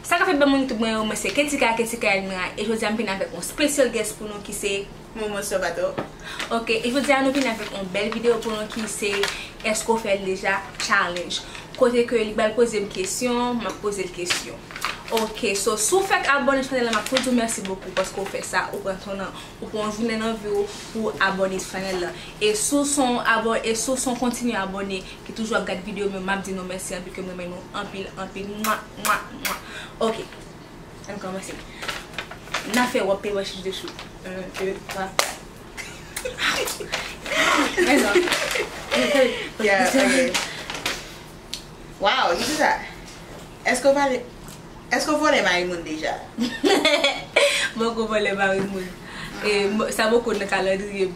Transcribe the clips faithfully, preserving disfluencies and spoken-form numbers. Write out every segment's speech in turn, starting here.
Sa k ap fèt bèl moun YouTube mwen yo, mwen se Ketika, Ketika Elmira, e jodi a m vin avèk yon special guest pou nou ki se Momo Sobato. Ok, e jodi a nou vin avèk yon bèl videyo pou nou ki se èske w fè l deja challenge. Kote ke li pral poze m kesyon, m ap poze l kesyon. Ok, so si w fèk abòne chanèl la, m ap tou di w mèsi bokou paske w fè sa, ou pran tan nan, ou pran yon jounen nan vi w pou w abòne chanèl la. E si w se yon abò-, e si w se yon kontinye abòne ki toujou ap gad videyo m yo, m ap di nou mèsi anpil ke m renmen nou anpil, anpil. Mwa, mwa, mwa. Ok. Ann kòmanse. N a fè w ap peye mwen chich de chou. Un, deux, trois. Men non. Yeah, ok. Wow, you do that. Èske w vale, èske w vòlè mari moun deja? Mwen poko vòlè mari moun. E m, sa poko nan kalandriye m.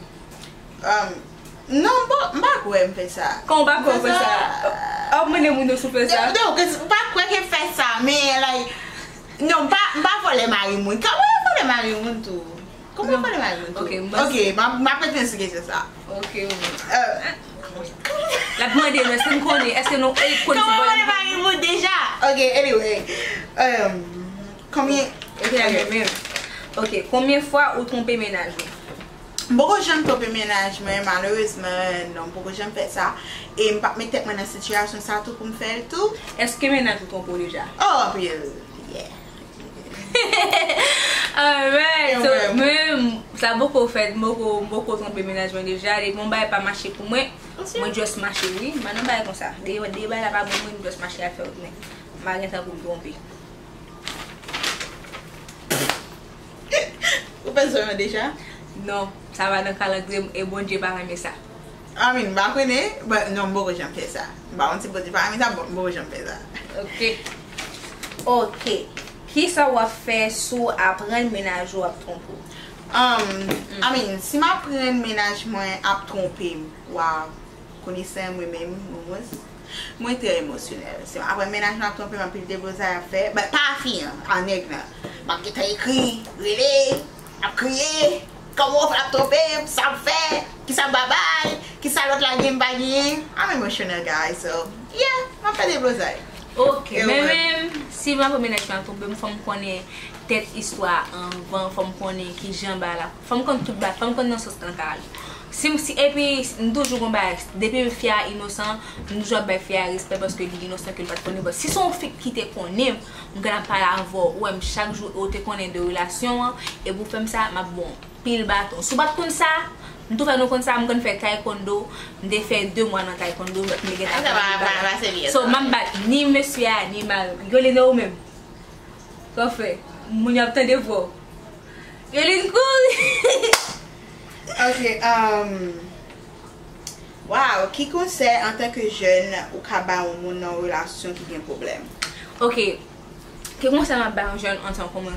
Um, non, m pa, m pa kwè m fè sa. Kòman w pa kwè w fè sa? W ap mande moun yo si w fè sa? Non, non, m pa kwè ke m fè sa, men, like, non, m pa, m pa vòlè mari moun. Kòman w vòlè mari moun tou? Kòman w vòlè mari moun tou? Ok, m, ok, m ap, m ap reflechi sou kesyon sa. Ok, wi. Euh, L ap mande nou, èske n konnen, èske nou, e, konnen se vòlè mari moun deja? Ok, anyway. Euh, konbyen? Ok, ok, men, ok, konbyen fwa ou twonpe mennaj ou? M poko janm twonpe mennaj mwen, malerezman, non, m poko janm fè sa. E m p ap met tèt mwen nan sitiyasyon sa tou pou m fè l tou. Èske mennaj ou twonpe w deja? Oh, anpil, yeah. Alright, so, mwen, sa poko fèt, m poko, m poko twonpe mennaj mwen deja. Depi yon bagay pa mache pou mwen, mwen just mache, wi. M pa nan bagay konsa. Depi, depi bagay la pa bon, mwen, m just mache al fè wout mwen. M pa gen tan pou m twonpe. Ou fè zòryen deja? Non, sa pa nan kalandriye m e Bondye pa renmen sa. I mean, m pa konnen, but non, m poko janm fè sa. M pa yon ti Bondye pa renmen sa, but m poko janm fè sa. Ok. Ok. Kisa w ap fè si w aprann mennaj ou ap twonpe w? Um, I mean, si m aprann mennaj mwen ap twonpe m, wow. Konesan mwen menm, Momoz, mwen trè emosyonèl. Si m aprann mennaj mwen ap twonpe m, anpil deblozay ap fè. But pa fi an, a nèg lan. M ap gentan ekri, rele, ap kriye. Kòman w fè ap twonpe m? Sa m fè? Kisa m pa bay? Kisa lòt la gen m pa genyen? I'm emotional, guys, so, yeah, m ap fè deblozay. Ok, men menm, si m aprann mennaj mwen ap twonpe m, fò m konnen tèt istwa a anvan, fò m konnen kijan bagay la, fò m konn tout bagay, fò m konn nan sans lan ka ale. Si m, si, epi, m toujou gon bagay, depi fi a inosan, m toujou ap bay fi a respè paske li inosan ke l pa t konnen. But si se yon fi ki te konnen m, m gen ap pale avè w, ou wè m chak jou, e w te konnen de relasyon an, epi w fè m sa, m ap ba w anpil baton. Si w pa t konn sa, m tou fè nou konn sa, m konn fè taekwondo, m te fè de mwa nan taekwondo, but m te gentan aprann de bagay. So, m ap bat ni mesye a, ni mari m. Yo, li nan ou menm. Sa w fè? Moun yo ap tande vwa w. Yo, li kouri. Ok, um, wow, ki konsèy antanke jèn ou ka ba yon moun nan yon relasyon ki gen pwoblèm? Ok, ki konsèy m ap ba yon jèn antanke mwen,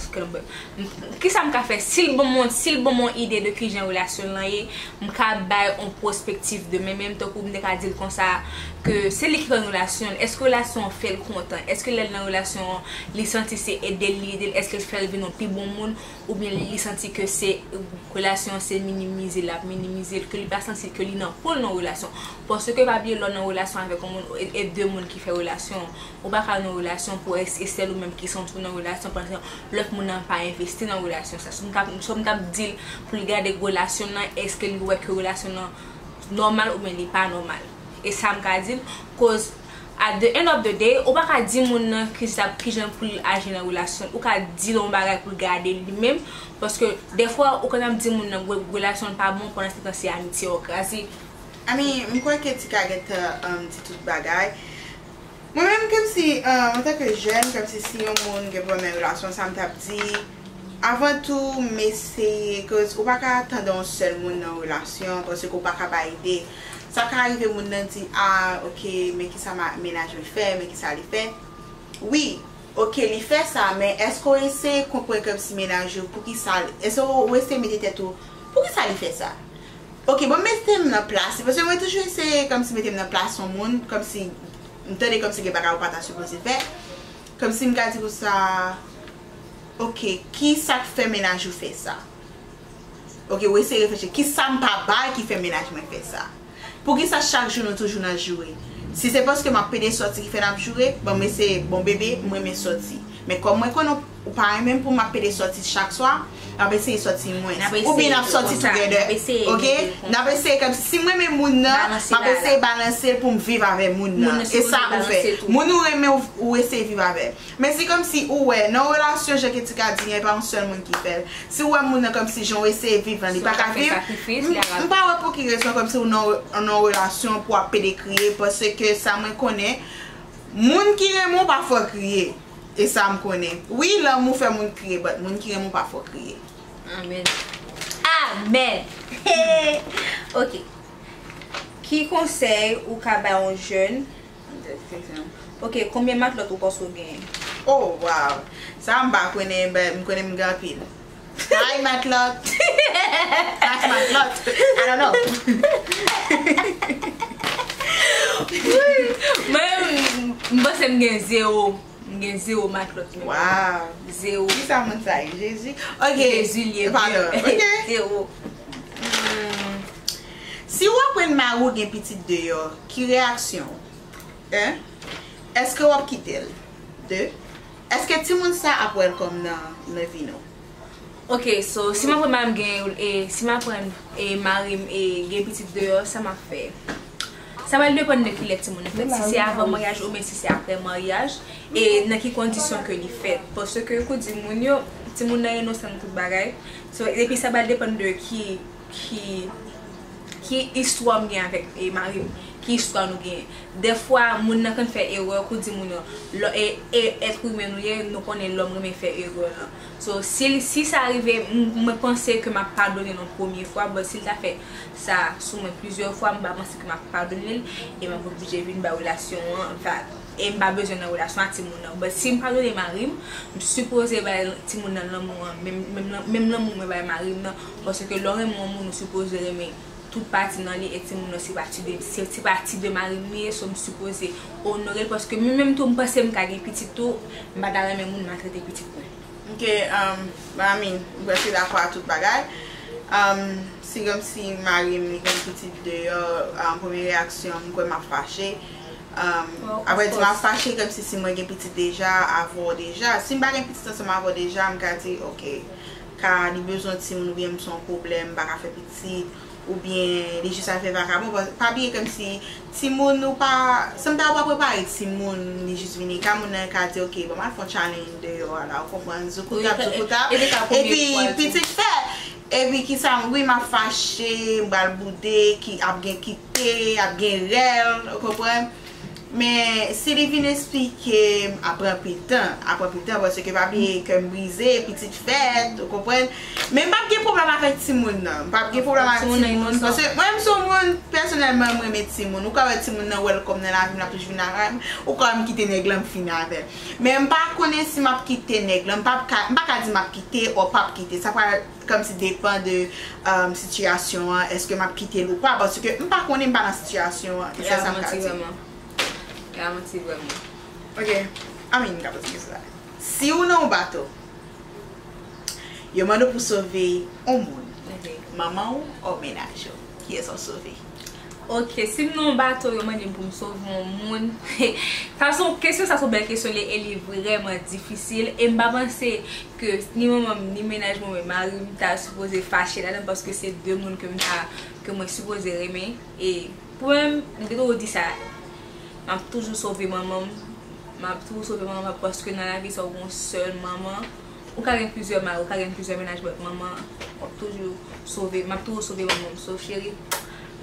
kisa m ka fè? Si l ban m, si l ban m yon ide de kijan relasyon lan ye, m ka bay yon pwospektiv de mwen menm, tankou m te ka di l konsa, ke se li ki konn relasyon l. Èske relasyon an fè l kontan? Èske lè l nan relasyon an, li santi se ede l li ede l? Èske l fè l vin yon pi bon moun? Oubyen li santi ke se relasyon an se minimize l ap minimize l, ke li pa santi ke li nan po l nan relasyon? Paske pa bliye, lè w nan relasyon avèk yon moun, e, e de moun ki fè relasyon an. Ou pa ka nan relasyon pou èske sèl ou menm ki santi w nan relasyon, pandan lòt moun nan pa envesti nan relasyon sa. So m t ap, so m t ap di l pou l gade relasyon nan, èske li wè ke relasyon nan nòmal oubyen li pa nòmal. E sa m ka di l, cause at the end of the day, ou pa ka di moun nan ki sa, kijan pou l aji nan relasyon. Ou ka di l yon bagay pou l gade li menm, paske dèfwa ou konn ap di moun nan re-, relasyon l pa bon, pandan se tan se amitye w kraze. I mean, m kwè ke Tika gentan, um, di tout bagay. Mwen menm, kòmsi, um, antanke jèn, kòmsi si yon moun gen pwoblèm nan relasyon, sa m t ap di, avan tou, m eseye, cause ou pa ka tande yon sèl moun nan relasyon, paske ou pa ka bay ide. Sa ka rive moun nan di, ah, ok, men kisa ma-, mennaj mwen fè, men kisa li fè. Wi, ok, li fè sa, men èske w eseye konprann kòmsi mennaj ou, poukisa, èske w eseye mete tèt ou, poukisa li fè sa? Ok, bon, mete m nan plas li, paske mwen toujou eseye kòmsi mete m nan plas yon moun, kòmsi m tande kòmsi gen bagay ou pa ta sipoze fè, kòmsi m ka di konsa, ok, ki sa k fè mennaj ou fè sa? Ok, ou eseye reflechi, ki sa m pa bay ki fè mennaj mwen fè sa? Poukisa chak jou nou toujou nan joure? Si se paske m ap pede sòti ki fè n ap joure, bon, m eseye, bon, bebe, m renmen sòti. Men kòm mwen konnen ou pa renmen m pou m ap pede sòti chak swa, n ap eseye sòti mwens. Oubyen n ap sòti together. Ok? N ap eseye kòmsi, si m renmen moun nan, m ap eseye balanse l pou m viv avè moun nan. E sa ou fè. Moun ou renmen, ou, ou eseye viv avè l. Men si kòmsi ou wè, nan yon relasyon, jan Ketika di, e pa yon sèl moun ki fè l. Si w wè moun nan kòmsi jan w eseye viv lan, li pa ka viv, m, m pa wè pou ki rezon kòmsi ou nan, nan yon relasyon pou w ap pede kriye, paske sa mwen konnen, moun ki renmen w pa fè w kriye. E sa m konnen. Wi, lanmou fè moun kriye, but moun ki renmen w pa fè w kriye. Amèn. Amèn. Ok. Ki konsèy ou ka bay yon jèn? Ok, konbyen matlòt ou panse w genyen? Oh, wow. Sa m pa konnen, but m konnen m gen anpil. Hi, matlòt. Ask matlòt. I don't know. Mwen, m panse m gen zewo. M gen zewo matlòt menm. Wow. Zewo. Kisa moun sa ye? Jezi? Ok. Jezi li ye. Padon. Ok. Zewo. Hmm. Si w aprann mari w gen pitit deyò, ki reyaksyon w? En? Èske w ap kite l? De. Èske timoun sa ap welcome nan, nan vi nou? Ok, so, si m aprann mari m gen, e, si m aprann, e, mari m, e, gen pitit deyò, sa m ap fè? Sa pral depann de kilè timoun nan fèt, si se avan maryaj oubyen si se aprè maryaj, e nan ki kondisyon ke li fèt. Paske, kou di moun yo, timoun nan inosan nan tout bagay. So, epi sa pral depann de ki, ki, ki istwa m gen avèk, e, mari m, ki istwa nou gen. Dèfwa, moun nan konn fè erè, kou di moun yo, lò, e, e, èt imen nou ye, nou konnen lòm renmen fè erè lan. So, si, si sa rive, m, mwen panse ke m ap padone l yon premye fwa, but si l ta fè sa sou mwen plizyè fwa, m pa panse ke m ap padone l, e m ap oblije vin bay relasyon an vag. E m pa bezwen nan relasyon ak timoun nan. But si m padone mari m, m sipoze bay timoun nan lanmou an, menm, menm, menm lanmou mwen bay mari m nan, paske lè w renmen yon moun, ou sipoze renmen tout pati nan li, e timoun nan se pati de, se, se pati de mari m li ye, so m sipoze onore l, paske mwen menm tou, m panse m ka gen pitit tou, m pa ta renmen moun maltrete pitit mwen. Ok, um, I mean, m prèske dakò a tout bagay. Um, si kòmsi mari m li gen pitit deyò, um, premye reyaksyon, m kwè m ap fache. Um, apre di m ap fache kòmsi si mwen gen pitit deja, avè w deja. Si m pa gen pitit ansanm avè w deja, m ka di, ok, ka li bezwen timoun oubyen m se yon pwoblèm, m pa ka fè pitit, oubyen li jis al fè vakabon. Pa, pa bliye kòmsi timoun ou pa, sanm ta ou pa prepare timoun, li jis vini ka moun nan ka di, ok, bon, m al fè yon challenge deyò a la, ou konprann, zoukoutap, zoukoutap. Epi pitit fèt. Epi kisa, wi, m ap fache, m pral boude, ki ap gen kite, ap gen rèl, ou konprann? Men si li vin esplike m, ap pran anpil tan, ap pran anpil tan, paske pa bliye kè m brize, pitit fèt, ou konprann? Men m p ap gen pwoblèm avèk timoun nan. M p ap gen pwoblèm avèk timoun, paske mwen, m se yon moun, pèsonèlman, m renmen timoun. Ou ka wè timoun nan welcome nan lavi m, l ap toujou vin avè m. Ou ka wè m kite nèg lan, m fini avè l. Men m pa konnen si m ap kite nèg lan. M p ap ka, m pa ka di m ap kite, ou p ap kite. Sa pral kòmsi depann de, um, sitiyasyon an, èske m ap kite l ou pa, paske m pa konnen, m pa nan sitiyasyon an, e se sa m ka di. Vrèman. Vrèman. Ok, I mean, m ka poze kesyon sa. Si w nan yon bato, yo mande w pou sove yon moun, manman w ou mennaj ou, kiyès w ap sove? Ok, si m nan yon bato, yo mande m pou m sove yon moun. Sa se yon kesyon, sa se yon bèl kesyon, li, e li vrèman difisil. E m pa panse ke ni manman m, ni mennaj mwen, mwen, mari m ta sipoze fache ladan, paske se de moun ke m ta, ke mwen sipoze renmen. E pou mwen, m te toujou di sa, m ap toujou sove manman m. M ap toujou sove manman m, paske nan lavi sa, ou gen yon sèl manman. Ou ka gen plizyè mari, ou ka gen plizyè mennaj, but manman, w ap toujou sove, m ap toujou sove manman m. So, cheri,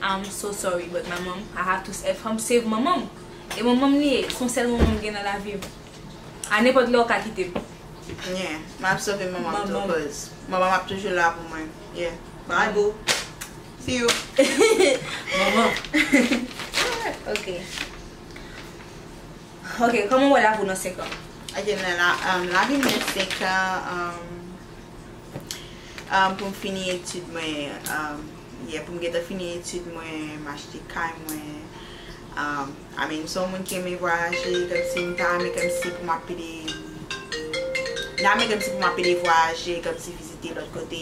I'm so sorry, but manman m, I have to, if I'm save manman m. E manman m li ye, se yon sèl manman m gen nan lavi m. A nenpòt lè, ou ka kite m. Yeah, m ap sove manman m tou, cause manman m ap toujou la pou mwen. Yeah. Bye, boo. See you. Manman. Ok. Ok, kòman w wè lavi w nan senk an? Ok, nan la, um, lavi m nan senk an, um, um, pou m fini etid mwen, um, yeah, pou m gentan fini etid mwen, m achte kay mwen, um, I mean, m se yon moun ki renmen vwayaje, kòmsi m ta renmen kòmsi pou m ap pede, m ta renmen kòmsi pou m ap pede vwayaje, kòmsi vizite lòt kote.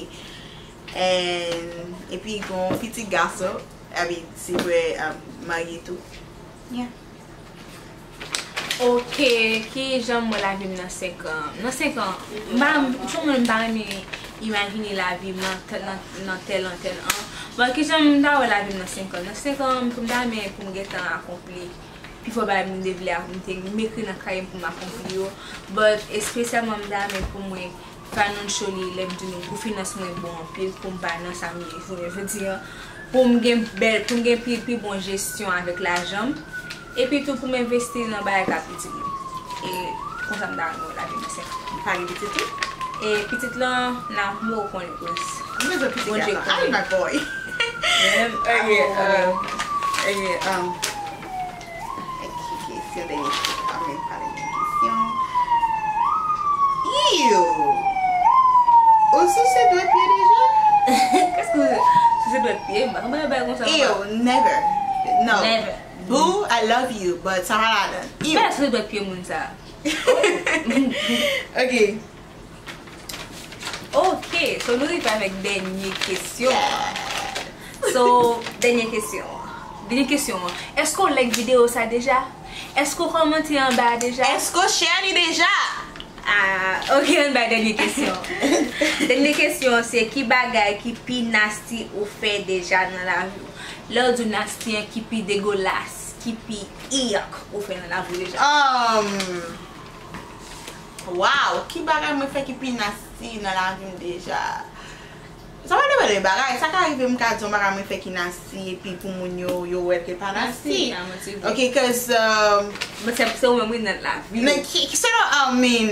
And, epi, gen yon pitit gason, I mean, si vre, um, marye tou. Yeah. Ok, kijan m wè lavi m nan senk an? Nan senk an, m pa, m sou moun m pa renmen imajine lavi m nan, nan, nan tèl an tèl an. Bon, kijan m ta wè lavi m nan senk an? Nan senk an, m ta renmen pou m gentan akonpli pifò bagay m te vle ak m te m ekri nan kaye m pou m akonpli yo. But espesyalman m ta renmen pou mwen financially, lè m di nou pou finans mwen bon anpil, pou m pa nan sa m ye jounen jodi an, pou m gen bèl, pou m gen pi, pi bon jesyon avèk lajan m, epi tou pou m envesti nan bagay k ap itil mwen. E konsa m ta renmen wè lavi m nan senk an. M pa gen pitit tou. E pitit lan, n ap mouri konnen koz. M bezwen pitit Bondye gason. Ay, konnen. My boy. Men, Ok, ap mouri konnen. Um, ok, um, ok, kesyon dènye kesyon. Amen, pa dènye kesyon. Ew! Ou souse dwèt pye deja? Kèske ou souse dwèt pye? M pa konn bay bagay konsa. Ew, never. No. Never. Boo, I love you, but sa pa ladan. Ew. Pè souse dwèt pye moun sa. Ok. Ok, so nou rive avèk dènye kesyon. So, dènye kesyon. Dènye kesyon an. Èske w like videyo sa deja? Èske w kòmante anba a deja? Èske w share li deja? Ah, ok, ann bay dènye kesyon. Dènye kesyon an se ki bagay ki pi nasty ou fè deja nan lavi w? Lè w di w nasty an, ki pi degolas, ki pi ick ou fè nan lavi w deja? Um, Wow, ki bagay mwen fè ki pi nasty nan lavi m deja? Sa pa depann de bagay, sa ka rive m ka di yon bagay mwen fè ki nasty, epi pou moun yo, yo wè ke l pa nasty. Nasty, a motive. Ok, cause, um, But se, se ou menm wi nan lavi. Nan ki, ki, selon, I mean,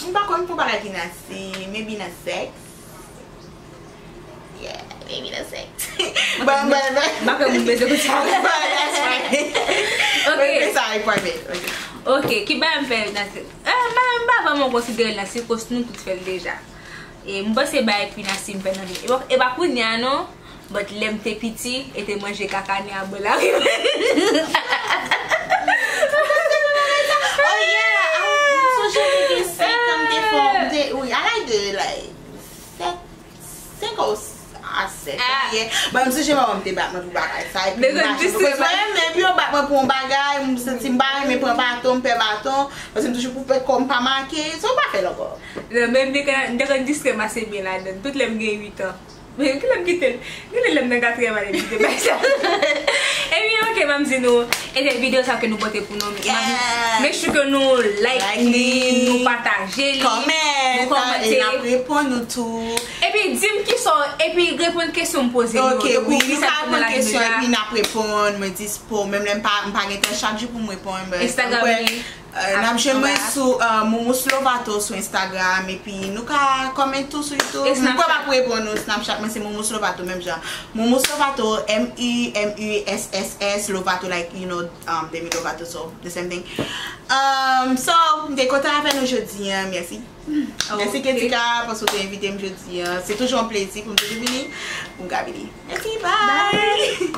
m pa konn pou bagay ki nasty, maybe nan sèks. Yeah, maybe nan sèks. Bon, bon, bon. M pa kwè moun bezwen koute sa. Bon, that's fine. Ok. Mwen fè sa avèk pwavèb. Ok. Ok, ki bagay m fè nan sèks? Eh, m pa, m pa vrèman konsidere l nan sèks, cause nou tout fè l deja. E m panse bagay ki nasty m fè nan vi. E pa, e pa kounye a non, but lè m te piti, e te manje kaka nè a bò lari. Oh yeah, ah, m sonje m te gen senk an, m te fè, m te, wi, I like the, like, sèt, senk an a sèt an, yeah. Bon, m sonje manman m te bat mwen pou bagay sa, epi m mache pou koz mwen, epi yo bat mwen pou yon bagay, m santi m pa renmen pran baton, m pè baton, paske m toujou pou pè kò m pa make, so m pa fè l ankò. Non, men m te ka, m te konn distrè m ase byen ladan l, tout lè m gen uit an. Men kilè m kite l? Kilè lè m nan katriyèm ane m kite bagay sa? Ebyen, ok, m ap di nou, e se videyo sa ke nou pote pou nou. M ap make sure ke nou like li, nou pataje li, nou kòmante. E n ap reponn nou tou. Epi di m kisa w, epi reponn kesyon m poze nou yo. Ok, wi, nou ka reponn kesyon epi n ap reponn. Mwen dispo, menm lè m pa, m pa gen tan chak jou pou m reponn, but Instagram li. Euh, n ap jwenn mwen sou, euh, Moumous Lovato sou Instagram, epi nou ka comment tou sou YouTube. Mwen pa ap reponn nou Snapchat, mwen se Moumous Lovato menm jan. Moumous Lovato, M U M U S S S, Lovato, like, you know, um, Demi Lovato, so the same thing. Um, so, m te kontan avè nou jodi an, mèsi. Mèsi Ketika, paske w te envite m jodi an. Se toujou yon plezi pou m toujou vini, pou m ka vini. Mèsi, bye!